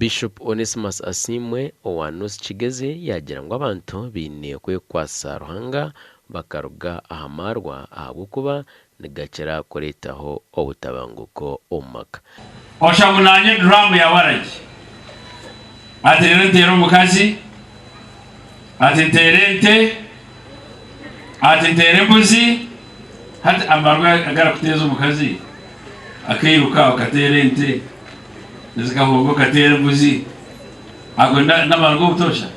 Bishop Onesmus Asiimwe owa North Kigezi yaagira ngu abantu baine kwekwatsa Ruhanga bakaruga aha maarwa ahabw'okuba nigakira kureetaho obutabanguko omu maka. Osha ngu nanye drum ya waragi ati rero nteere omukazi, ati nteere ente, ati nteere embuzi, hati amarwa agarakuteeza omukazi akairuka okateera ente zikahunga okateera embuzi ago n'amarwa g'obutoosha?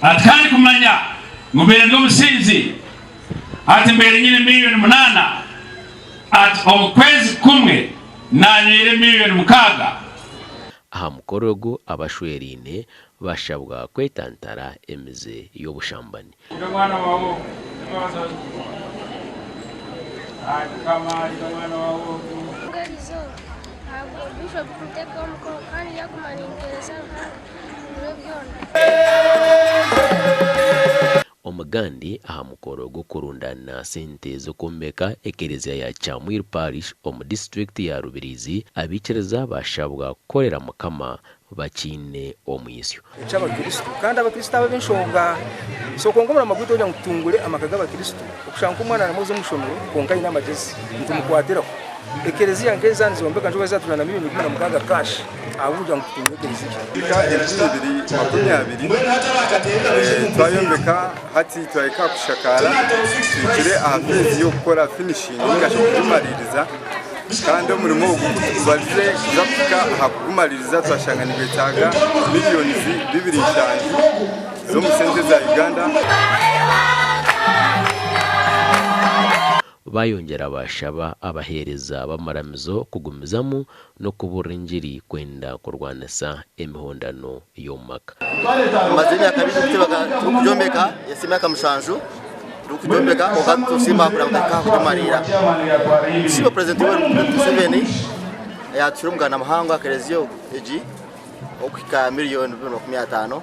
Ati kandi kumanya ngu mbaire ndi omusinzi, ati mbaire nyine miriyoni munaana, ati omu kwezi kumwe nanywire miriyoni mukaaga. Aha mukoro ogu abashweraine bashabwa kwetantara emize y'obushambani. Omugandi aha mukoro gw'okurundaana sente z'okwombeka ekereziya ya Kyamwiru Parish omu disiturikiti ya Rubirizi, abaikiriza bashabwa kukorera Mukama bakiine omwitsyo. Eky'Abakristo kandi Abakristo abo ab'enshonga. So kwonka omurimo gwaitu kugira ngu tutungure amaka g'Abakristo, okushanga nk'omwana aramuza omu ishomero kwonka aine amagyezi, nitumukwatiraho. Ekereziya nk'ezi zaaba nizombeka nikyo zaatujwana na miriyoni 16 cash ahabw'okugira ngu tutungure ekereziya. Kuhika 2020 twayombeka hati twahika aha kushakaara tuhikire aha feezi y'okukora finishing ninga shi okugimariiriza. Kandi omurimo ogu ku tugubarize kuza kuhika aha kugumaririza twashanga nigwetaaga miriyoni bibiri nshanju z'omu sente za Uganda. Baayongyera baashaba abaheereza b'amaramizo kugumizamu n'okubuurira engiri kwenda kurwanisa emihondano y'omu maka. Tumaze emyaka mingi turikugyombeka, esi emyaka mushanju turikugyombeka kwonka nitusiima kugira ngu tuhike aha kugimariira. Tusiime Purezidenti Yoweri Museveni ayatuhaire omuganda muhango aha kereziya egi okuhika miriyoni 250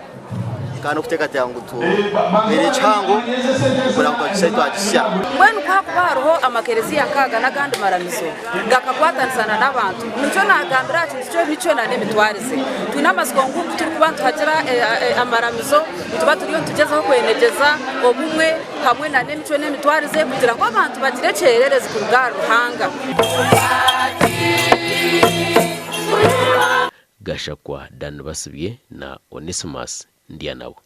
kandi n'okuteekateeka ngu tubaire kihango kugira ngu twagisya. Mbwenu ku hakuba hariho amakereziya nk'aga n'agandi maramizo gakakwatanisa na n'abantu, nikyo naagambira aha kintu ky'emicwe na n'emitwarize. Twine amatsiko ngu ku turikuba nituhagira amaramizo, nituba turiyo nitugyezaho kwenegyeza obumwe hamwe na n'emicwe n'emitwarize kugira ngu abantu bagire ekyererezi kuruga ahari Ruhanga. Gashakwa Dan Basibye na Onesimus Ndyanabo.